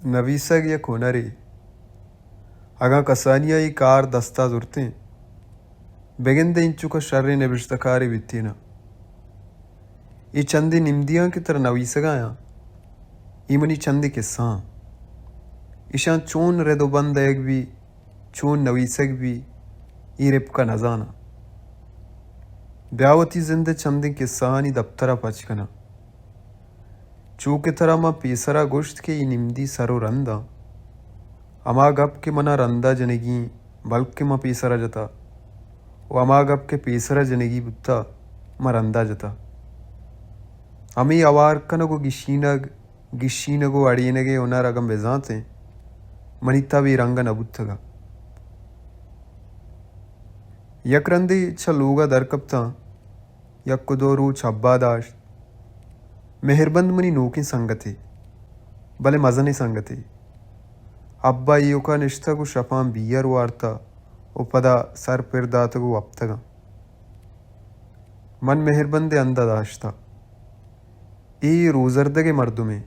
نویسگ یک ہنرے۔ اگاں کسانی ءَ اے کار دست ءَ زرتیں، بگندے انچو کہ شریں نبشتہ کارے بیتیناں۔ اے چندے نمدیاں کہ ترا نویسگ ءَ آں، اے منی چندے کسہ آں۔ ایشاں چون رد ءُ بند دئیگ بی، چون نویسگ بی، اے رپک ءَ نزاناں۔ بیا وتی زند ءِ چندیں کسہانی دپتر ءَ پچ کناں۔ چو کہ ترا من پیسرا گوشت کہ اے نمدی سر ءُ رند آں۔ ہما گپ کہ منا رندا جنگی، بلکیں من پیسرا جتا، ءُ ہما گپ کہ پیسرا جنگی بوتا، من رندا جتا۔ ہمے ہوار کنگ ءُ گشینگ، گشینگ ءُ اڑینگ ءِ ہنر اگاں بزانتیں، منی تب اے رنگ ءَ نہ بوتگا۔ یک رندے چہ لوگا در کپتاں، یک ءُ دو روچ ابا داشت۔ مہربند منی نوکیں سنگتے، بلے مزنیں سنگتے۔ ابا ایوکا نشتگ ءُ شپاں بیئر وارتا ءُ پدا سر پر داتگ ءُ وپتگاں۔ من مہربند ءِ ہندا داشتا۔ اے روزردگ ءِ مردمے۔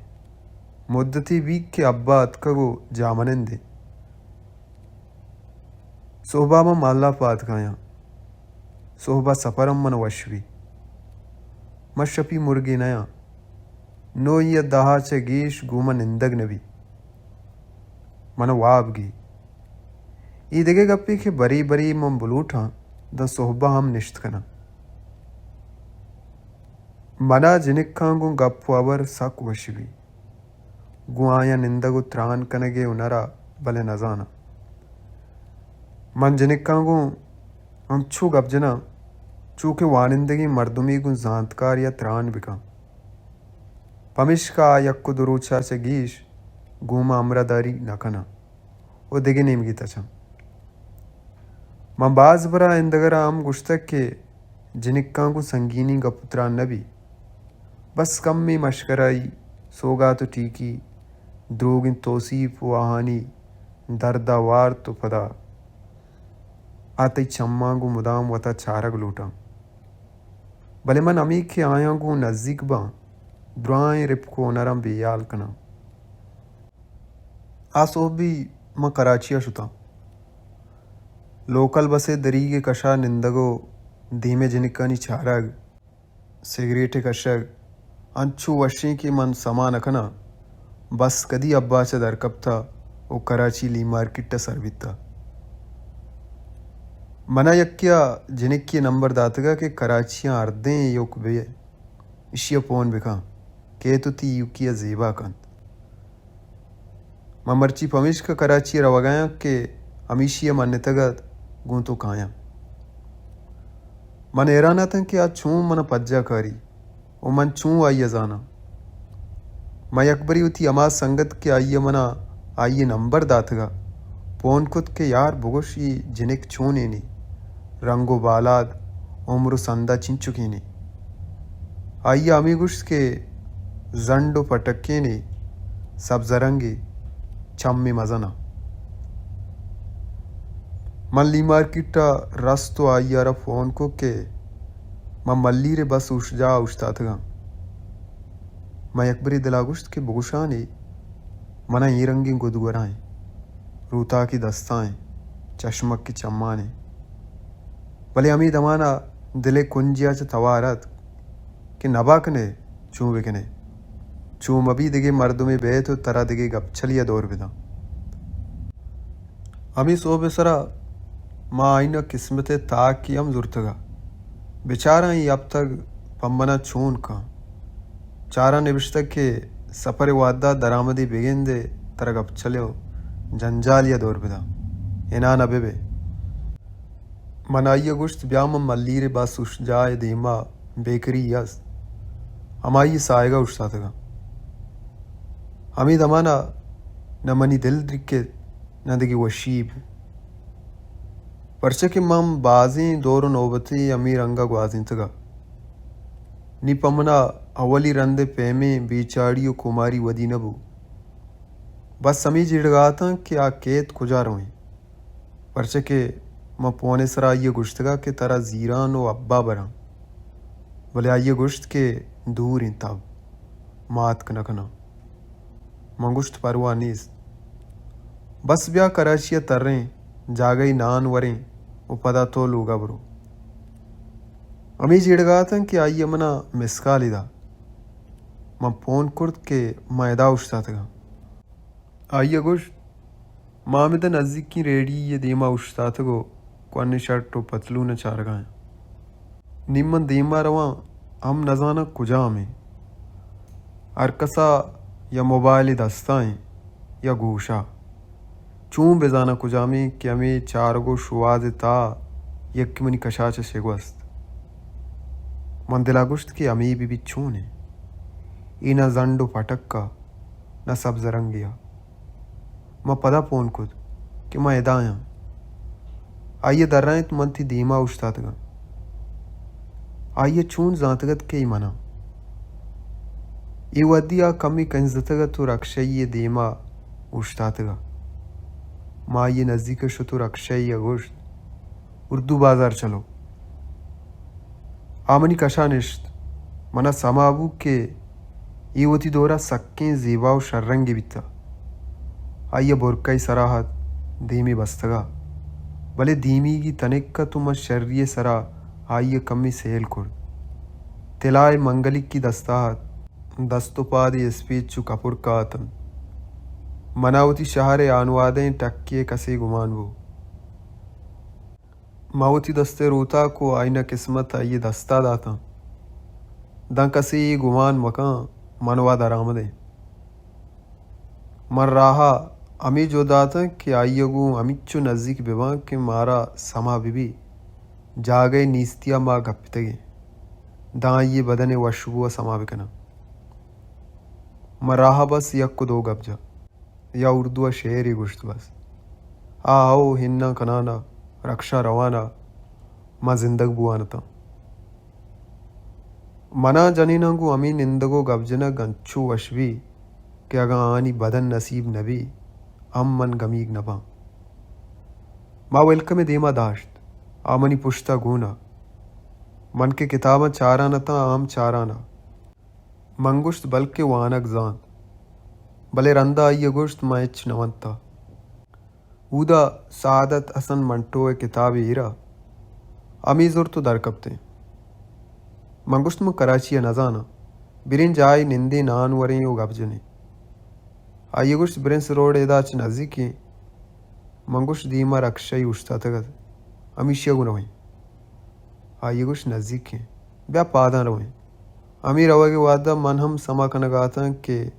مدتے بیت کہ ابا اتکگ ءُ جاہ منند انت۔ سہبا من مالا پاد کایاں۔ سہبا سپر ہم من وش بی۔ من شپی مرگے نیاں۔ نوئی ءَ دہا چہ گیش گوں من نندگ نہ بی۔ من واب گی۔ اے دگہ گپے کہ برے برے من بلوٹاں، داں سہبا ہم نشت کناں۔ منا جنکاں گوں گپ ءُ ہبر سک وش بی۔ گوں آیاں نندگ ءُ تران کنگ ءِ ہنرا بلے نزاناں۔ من جنکاں گوں انچو گپ جناں، چو کہ وانندگیں مردمے گوں زانتکارے ءَ تران بکن۔ پمیشکا آ یک ءُ دو روچا چہ گیش گوں ما ہمراہداری نہ کناں ءُ دگہ نیمگے تچاں۔ من باز برا ایندگراں ہم گوشتگ کہ جنکاں گوں سنگینیں گپ ءُ تران نہ بی۔ بس کمے مشکرائی، سوگات ءُ ٹیکی، دروگیں توسیپ ءُ آہانی دردا وارت ءُ پدا آ تئی چماں گوں مدام وتا چارگ لوٹاں۔ بلے من ہمے کہ آیاں گوں نزیک باں، درائیں رپک ءُ ہنراں بے ہیال کناں۔ آ سہبی من کراچی ءَ شتاں۔ لوکل بس ءِ دریگ ءِ کشا نندگ ءُ دیم ءِ جنکانی چارگ، سگریٹ ءِ کشگ انچو وشیں کہ من سما نہ کناں بس کدی ابا چہ در کپتا ءُ کراچی لی مارکیٹ ءَ سر بیتا۔ منا یکے ءَ جنکے ءِ نمبر داتگا کہ کراچی ءَ ہردیں ایوک بہ، ایشی ءَ پون بکن، کیت وتی ایوکی ءَ زیبا کنت۔ من مرچی پمیشکا کراچی ءَ روگایاں کہ ہمیشی ءَ منتگ ات گوں تو کایاں۔ من حیران اتاں کہ آ چون من ءَ پجا کاری ءُ من چون آئی ءَ زاناں۔ من یکبرے وتی ہما سنگت کہ آئی ءَ من ءَ آئی ءِ نمبر داتگ ءَ پون کت کہ یار بگوش اے جنک چونینے، رنگ ءُ بالاد، عمر ءُ سند ءَ چنچکینے۔ آئی ءَ ہمے گوشت کہ زنڈ ءُ پٹکینے، سبز رنگے، چمے مزناں۔ من لی مارکیٹ ءَ رست ءُ آئی ءَ را فون کت کہ من ملیر ءِ بس اوشتجاہ ءَ اوشتاتگاں۔ من یکبرے دل ءَ گوشت کہ بگوشانے من ءَ اے رنگیں گدگورائیں، روتاکے دستائیں، چشمکے چمانیں۔ بلے ہمے دمان ءَ دل ءِ کنجے ءَ چہ توار اتک کہ نبا کن ئے، چون بہ کن ئے، چون مہ بی دگہ مردمے بیت ءُ ترا دگہ گپچلے ءَ دور بداں۔ ہمے سہب ءِ سرا ما آئین ءَ قسمت ءِ تاکے ہم زرتگ ءَ۔ بچاراں اے ہپتگ پہ من ءَ چون کن۔ چاراں نبشتگ کہ سپر ءِ وہد ءَ درآمدے بگند ئے ترا گپچلے ءُ جنجالے ءَ دور بداں۔ ہنا نہ بہ بئے۔ من آئی ءَ گوشت، بیا من ملیر ءِ بس اوشتجاہ ءِ دیما بیکری است، ہمائی ءِ ساہگ ءَ اوشتاتگاں۔ ہمے دمان ءَ نہ منی دل درکت، نہ دگہ وشی بوت۔ پرچا کہ من بازیں دور ءُ نوبتے ہمے رنگ ءَ گوازینتگ ءَ۔ نی پہ من ءَ اولی رند ءِ پیمیں بے چاڑی ءُ کماری ودی نہ بوت۔ بس ہمے جیڑگ ءَ اتاں کہ آ کیت کجا رویں۔ پرچا کہ من پون ءِ سرا آئی ءَ گوشتگ ءَ کہ ترا زیران ءُ ابا براں، بلے آئی ءَ گوشت کہ دور انت، اب ما اتک نہ کناں۔ من گوشت، پرواہ نیست، بس بیا کراچی ءَ تریں، جاگہے نان وریں و پدا تو لوگ ءَ برو۔ ہمے جیڑگ ءَ اتاں کہ آئی ءَ من ءَ مسکالے دات۔ من پون کرت کہ من ادا اوشتاتگاں۔ آئی ءَ گوشت، من ہمدا نزیکیں ریڑی یے دیم ءَ اوشتاتگ و کوہنیں شرٹ و پتلون ءَ چارگ ءَ آں۔ نی من دیم ءَ رواں، ہم نزاناں کجام ایں۔ ہر کس ءَ یا موبائلے دست ءَ ایں یا گوش ءَ۔ چون بزاناں کجام ایں کہ ہمے چارگ و شوہاز ءِ تہا یکے منی کش ءَ چہ شگوست۔ من دل ءَ گوشت کہ ہمے بہ بیت چون ایں؟ اے نہ زنڈ و پٹک ءَ، نہ سبز رنگے ءَ۔ من پدا پون کت کہ من ادا آں۔ آئی ءَ درائینت، من تئی دیم ءَ اوشتاتگاں۔ آئی ءَ چون زانتگ ات کہ اے من آں؟ اے وہدی آ کمے کنزتگ ات و رکشہ یے دیم ءَ اوشتاتگ ات۔ من آئی ءِ نزیک ءَ شت و رکشہ یے ءَ گوشت، اردو بازار چلو۔ آ منی کش ءَ نشت۔ من ءَ سما بوت کہ اے وتی دور ءَ سکیں زیبا و شررنگے بیتہ۔ آئی ءَ برقعے سر ءَ ات، دیمے بستگ ءَ، بلے دیمیگی تنک ات و من شری ءِ سر ءَ آئی ءَ کمے سیل کرت۔ تلاہ ءِ منگلیکی دست ءَ ات، دست و پادے اسپیت چو کپرک ءَ اتنت۔ من ءَ وتی شہر ءِ آنوادئیں ٹکے ءِ کسے گمان بوت۔ من وتی دست ءِ روتاک و آئین ءِ قسمت آئی ءِ دست ءَ داتاں۔ داں کسے اے گمان مکن من و آ درآمد ایں۔ من راہ ءَ ہمے جہد ءَ اتاں کہ آئی ءَ گوں ہمینچو نزیک بہ باں کہ مارا سما بہ بی۔ جاگہے نیستی ءَ ما گپتگ ایں۔ داں آئی ءِ بدن ءِ وشبو ءَ سما بہ کناں۔ من راہ ءَ بس یک و دو گپ جت۔ یا اردو ءَ شعرے گوشت بس۔ آ ہو ہناں کنان ءَ، رکشہ روان ءَ، ما زندگ بوان اتاں۔ من ءَ جنیناں گوں ہمے نندگ و گپ جنگ انچو وش بی کہ اگاں آہانی بدن نصیب نہ بی، ہم من گمیگ نہ باں۔ ما ویلکم ءِ دیم ءَ داشت، آ منی پشت ءَ گون ءَ۔ من کہ کتاباں چاران اتاں، آ ہم چاران ءَ۔ من گوشت، بلکیں وانگ زانت، بلے رند ءَ آئی ءَ گوشت، من ہچ نہ ونتہ۔ اودا سعادت حسن منٹو ءِ کتابے ایر ءَ، ہمے زرت و در کپتیں۔ من گوشت، من کراچی ءَ نزاناں، بریں جاہے نندیں، نان وریں و گپ جنیں۔ آئی ءَ گوشت، برنس روڈ ادا چہ نزیکیں۔ من گوشت، دیم ءَ رکشہ یے اوشتاتگ ات، ہمیشی ءَ گوں رویں۔ آئی ءَ گوشت، نزیکیں، بیا پاداں رویں۔ ہمے روگ ءِ وہد ءَ من ہم سما کنگ ءَ اتاں کہ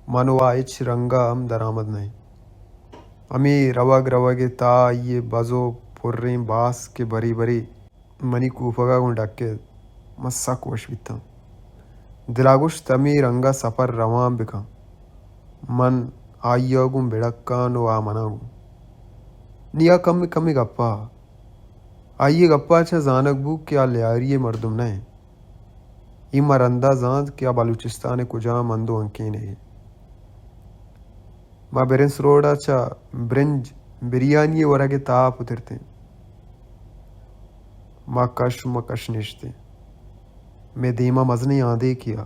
من و آ ہچ رنگ ءَ ہم درآمد نہ ایں۔ ہمے روگ روگ ءِ تہا آئی ءِ بز و پریں باسک کہ برے برے منی کوپگ ءَ گوں ڈکیت، من سک وش بیتاں۔ دل ءَ گوشت، ہمے رنگ ءَ سپر روان بکن۔ من آئی ءَ گوں بڈکاں و آ من ءَ گوں۔ نی آ کمے کمے گپ ءَ، آئی ءِ گپ ءَ چہ زانگ بوت کہ آ لیاری ءِ مردم نہ انت۔ اے ما رندا زانت کہ آ بلوچستان ءِ کجام ہند و ہنکینے۔ ما برنس روڈ ءَ چہ برنج بریانی ءِ ورگ ءِ تہا پترتیں۔ ما کش مکش نشتیں۔ مئے دیم ءَ مزنیں آدینکے ءَ،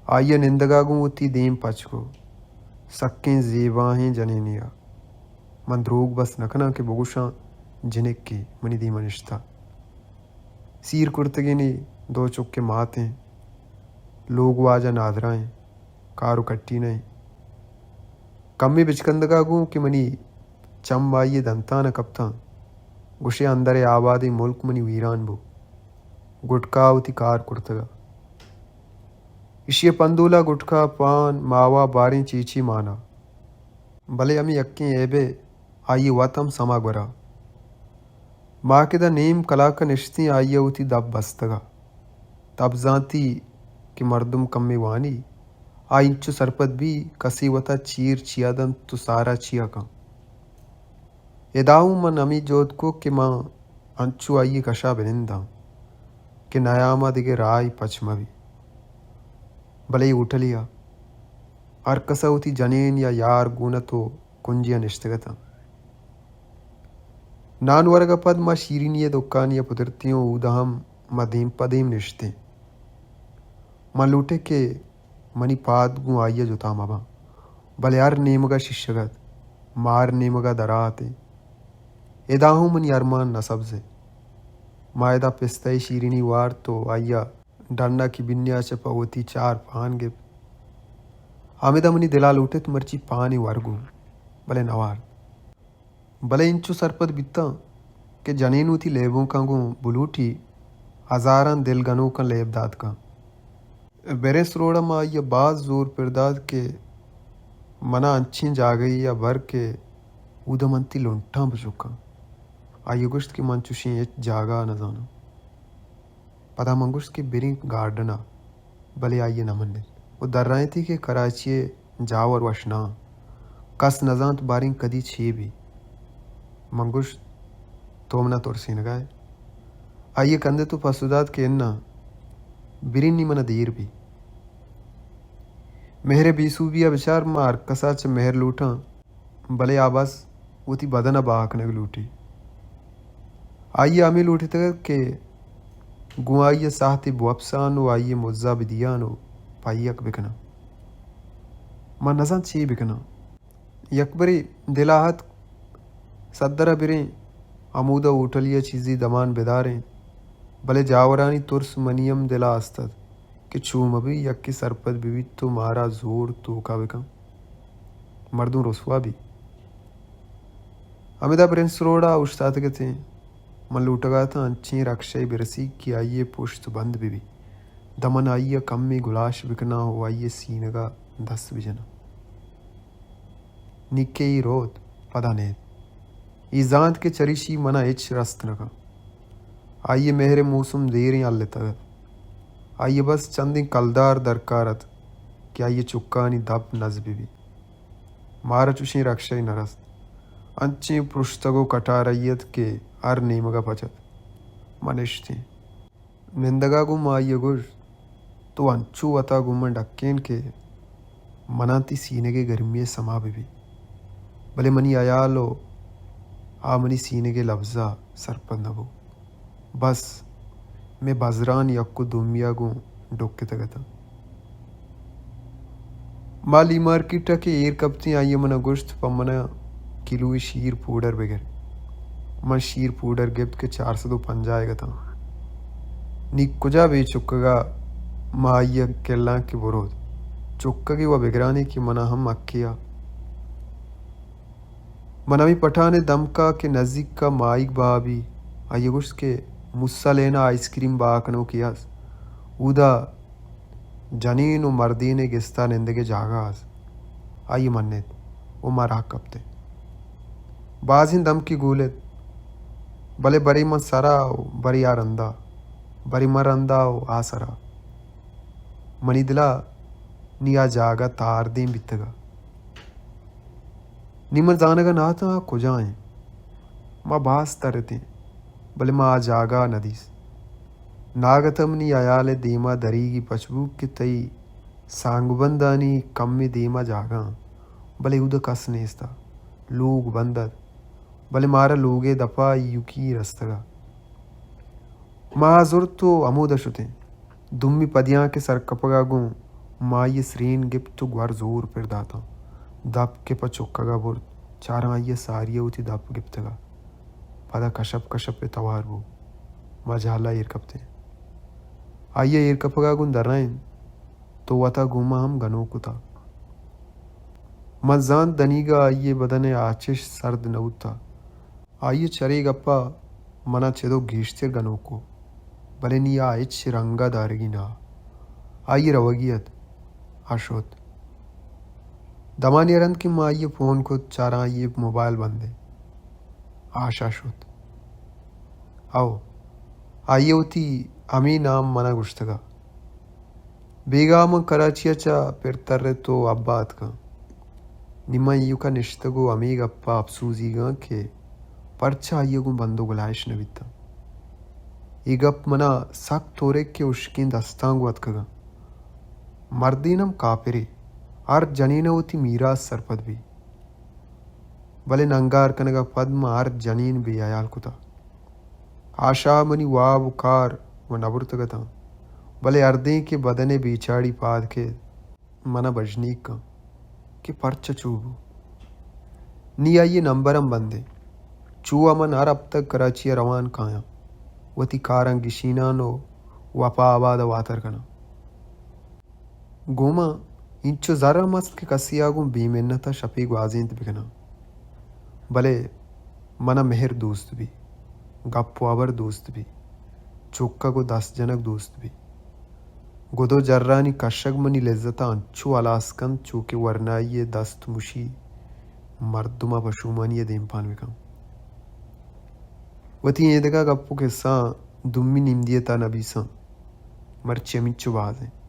آئی ءَ نندگ ءَ گوں وتی دیم پچ کو۔ سکیں زیباہیں جنینے ءَ۔ من دروگ بس نہ کناں کہ بگوشاں، جنکے منی دیم ءَ نشتہ۔ سیر کرتگینی دو چکے ماتیں۔ لوگ واجہ نادراہیں، کار و کٹی نہ ایں۔ کمے بچکندگ ءَ گوں کہ منی چم آئی ءِ دنتان ءَ کپتاں، گوشے اندر ءِ آبادیں ملک منی ویران بو۔ گٹکا وتی کار کرتگ ءَ۔ ایشی ءِ پندول ءَ گٹکا، پان، ماوا، باریں چیچی مانا۔ بلے ہمے یکیں عیبے، آئی ءِ وت ہم سما گورا۔ ما کہ داں نیم کلاک ءَ نشتیں، آئی ءَ وتی دپ بستگ ءَ۔ دپ زانتی کہ مردم کمے وانی، آ انچو سرپد بی، کسے وتا چیر چیا دنت تو سارا چیا کن۔ ادا اوں من ہمے جہد کو کہ من انچو آئی ءِ کشا بننداں کہ نیام ءَ دگہ راہے پچ مہ بی۔ بلے اے ہوٹلے ءَ ہر کس ءَ وتی جنین یا یار گون ات و کنجی ءَ نشتگ اتاں۔ نان ورگ ءَ پد ما شیرینی ءِ دکانے ءَ پترتیں و اودا ہم ما دیم پہ دیم نشتیں۔ ما لوٹیں کہ منی پاد گوں آئی ءَ جتا مہ باں۔ بلے ہر نیمگ ءَ شیشگ ات، ما ہر نیمگ ءَ درا اتیں۔ ادا ہوں منی ارمان نہ سبز ات۔ ما ادا پستہ ءِ شیرینی وارت و آئی ءَ ڈن ءَ کہ بنیا چہ پہ وتی چار پان گپت۔ ہمدا منی دل ءَ لوٹت مرچی پانے ورگوں، بلے نہ وارت۔ بلے انچو سرپد بیتاں کہ جنین وتی لیبونکاں گوں بلوٹی، ہزاراں دل گنوکاں لیب دات کن۔ برنس روڈ ءَ ما آئی ءَ باز زور پر دات کہ منا انچیں جاگہے ءَ بر کہ اود ءَ من تئی لنٹاں بچکاں۔ آئی ءَ گوشت کہ من چوشیں ہچ جاگہ ءَ نہ زاناں۔ پدا من گوشت کہ بریں گارڈن ءَ، بلے آئی ءَ نہ منت و درائینتی کہ کراچی ءِ جاور وش نہ انت۔ کس نہ زانت باریں کدی چے بی۔ من گوشت، تو منا ترسینگا ئے؟ آئی ءَ کندت و پسو دات کہ اناں، بریں نی منا دیر بی۔ مہر ءِ بے سوبی ءَ بچار، ما ہر کس ءَ چہ مہر لوٹاں، بلے آ بس وتی بدن ءَ بہا کنگ لوٹی۔ آئی ءَ ہمے لوٹتگ ات کہ گوں آئی ءَ ساہتے بوپسان و آئی ءِ مزا بدیان و پہ یک بکناں۔ من نزانت چے بکناں۔ یکبرے دل ءَ اتک صدر ءَ بریں، ہمودا ہوٹلے ءَ چیزے دمان بداریں، بلے جاورانی ترس منی ہم دل ءَ است ات کہ چو مہ بی یکے سرپد بہ بیت و مارا زور توکا بکن، مردم رسوا بی۔ ہمدا برنس روڈ ءَ اوشتاتگ اتیں۔ من لوٹگ ءَ اتاں انچیں رکشہ ئے برسیگ کہ آئی ءِ پشت بند بہ بی، داں من آئی ءَ کمے گلاش بکناں و آئی ءِ سینگ ءَ دست بجناں۔ نی کہ اے روت، پدا نیت۔ اے زانت کہ چریشی منا ہچ رست نہ کنت۔ آئی ءِ مہر ءِ موسم دیریں ہلتگ ات۔ آئی ءَ بس چندیں کلدار درکار ات کہ آئی ءِ چکانی دپ نز بہ بیت۔ مارا چوشیں رکشہ ئے نہ رست۔ انچیں پرشتگ و کٹارئی ات کہ ہر نیمگ ءَ پچ ات۔ ما نشتیں۔ نندگ ءَ گوں ما آئی ءَ گوشت، تو انچو وتا گوں من ڈکین کہ منا تئی سینگ ءِ گرمی ءِ سما بہ بی۔ بلے منی ہیال و آ منی سینگ ءِ لبز ءَ سرپد نہ بو۔ بس مئے بزران یک و دومی ءَ گوں ڈکتگ اتاں۔ ما لی مارکیٹ ءَ کہ ایر کپتیں، آئی ءَ من ءَ گوشت، پہ من ءَ کلوے شیر پوڈر بگر۔ من شیر پوڈر گپت کہ چار سد و پنجاہ ئیگ اتاں۔ نی کجا بے چکگ ءَ ما آئی ءَ کلاں کہ بروت۔ چکگے و بگرانے کہ من ءَ ہم حقے ءَ۔ من ہمے پٹھان ءِ دمک ءَ کہ نزیک ءَ ماہیگ بہا بی، آئی ءَ گوشت کہ موسی لین ءَ آئس کریم بہا کنوکے است۔ اودا جنین و مردین ءِ گستا نندگ ءِ جاگہ است۔ آئی ءَ منت و ما راہ کپتیں۔ بازیں دمکے گولت، بلے برے من سرا و برے آ رندا، برے من رندا و آ سرا۔ منی دلا نی آ جاگہ تاردیم بیتگا۔ نی من زانگ ءَ نہ اتاں آ کجا ایں۔ ما باز ترتیں، بلے ما آ جاگہ ءَ نہ دیست۔ ناگت ءَ منی ہیال ءِ دیما دریگی پچ بوت کہ تئی سانگبندانی کمے دیما جاگہ آں، بلے اود ءَ کس نیست ءَ۔ لوگ بند ات، بلے مارا لوگ ءِ دپ ءَ ایوکی رستگ ءَ۔ ما آ زرت و ہمودا شتیں۔ دومی پدیانک ءِ سرکپگ ءَ گوں ما آئی ءِ سرین گپت و گور زور پر داتاں۔ دپ کہ پہ چکگ ءَ برت، چاراں آئی ءَ ساری ءَ وتی دپ گپتگ ءَ۔ پدا کشپ کشپ ءِ توار بو۔ ما جہل ءَ ایر کپتیں۔ آئی ءِ ایر کپگ ءَ گوں درائینت، تو وتا گوں ما ہم گنوک کتا۔ من زانت دنیگا آئی ءِ بدن ءِ آچش سرد نہ بوتا۔ آئی ءِ چرے گپ ءَ من ءَ چدو گیشتر گنوک کو، بلے نی آ ہچ رنگ ءَ دارگی نہ۔ آئی ءِ روگی ات، آ شت۔ دمانے ءَ رند کہ ما آئی ءَ فون کت، چاراں آئی ءِ موبائل بند ءَ۔ آ شہ شت۔ او، آئی ءَ وتی ہمے نام من ءَ گوشتگ ءَ۔ بیگاہ من کراچی ءَ چہ پر ترت و ابا اتکاں۔ نی من ایوکا نشتگ و ہمے گپ ءَ اپسوزیگاں کہ پرچا آئی ءَ گوں بند و گلائش نہ بیتاں۔ اے گپ من ءَ سک تورک کہ ہشکیں دستاں گوں اتکگاں۔ مردین ہم کاپرے، ہر جنین ءَ وتی میراث سرپد بی۔ بلے ننگار کنگ ءَ پد من ہر جنین بے ہیال کتا۔ آ شہ منی واب و کار و نہ برتگ اتاں، بلے ہردیں کہ بدن ءِ بیچاڑی پاد کیت، من ءَ بژنیگ کن کہ پرچہ چو بو۔ نی آئی ءِ نمبر ہم بندیں۔ چو ءَ من ہر ہپتگ کراچی ءَ روان کایاں، وتی کاراں گشینان و وپا آباد ءَ واتر کناں۔ گوں ما اینچو زر ہم است کہ کسے ءَ گوں بے منت ءَ شپے گوازینت بکناں۔ بلے من ءَ مہر دوست بی، گپ و ہبر دوست بی، چکگ و دست جنگ دوست بی۔ گد و جرانی کشگ منی لذت ءَ انچو ہلاس کنت، چو کہ ورنائی ءِ دست مشی مردم ءَ پشومانی ءِ دیمپان بکن۔ وتی ایدگہ گپ و کسہاں دومی نمدی ءِ تہا نبیساں، مرچی ہمینچو باز انت۔